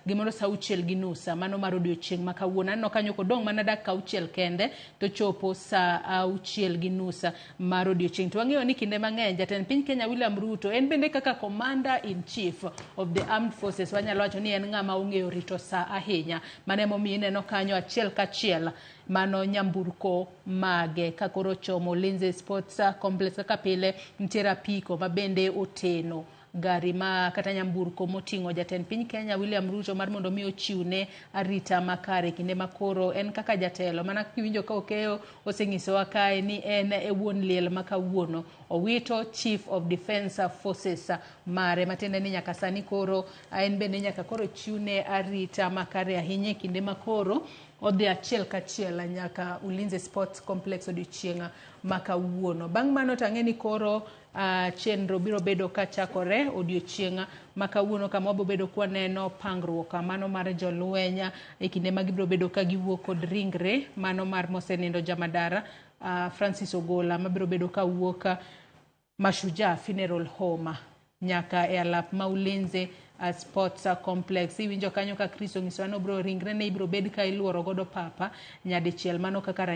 Gimoro sa 6:30 mano mar odiochieng' ma kawuono. Aneno kanyo kodong' mana dakika 6 kende to chopo sa 6:30 mar odiochieng'. To wang'eyo ni kinde mang'eny jatend piny Kenya William Ruto en bende kaka commander in chief of the armed forces, wanyalo wacho ni en ng'ama ong'eyo rito sa ahinya. Mano emomiyo ineno kanyo achiel kachiel mano nyamburko mage ka koro chomo Ulinzi Sports Complex. Kaka pile nitiere apiko ma bende oteno gari ma kata nyamburko moting'o jatend piny Kenya William Ruto mar mondo mi ochiwne arita makare kinde ma koro en kaka jatelo. Mana kiwinjo ka Okeyo osenyisowa kae ni en e wuon liel ma kawuono owito Chief of Defence Forces mare, matiende ni nyaka sani koro en bende nyaka koro chiwne arita makare ahinya e kinde ma koro odhi achiel kachiel nyaka Ulinzi Sports Complex odiochieng' ma kawuono. Bang' mano to ang'e ni koro chenro biro bedo kachakore odiochieng' ma kawuono, kama wabiro bedo kwaneno pangruok mano mar jolweny e kinde ma gibiro bedo ka giwuok kod ringre mano mar mosenindo Jamadar Francis Ogola, mabiro bedo kawuok Mashujaa Funeral Home nyaka e alap ma Ulinzi Sports Complex. Iwinjo kanyo ka Chris onyisowa ni obiro ringre ne ibiro bed ka iluoro godo papa nyadichiel mano kaka.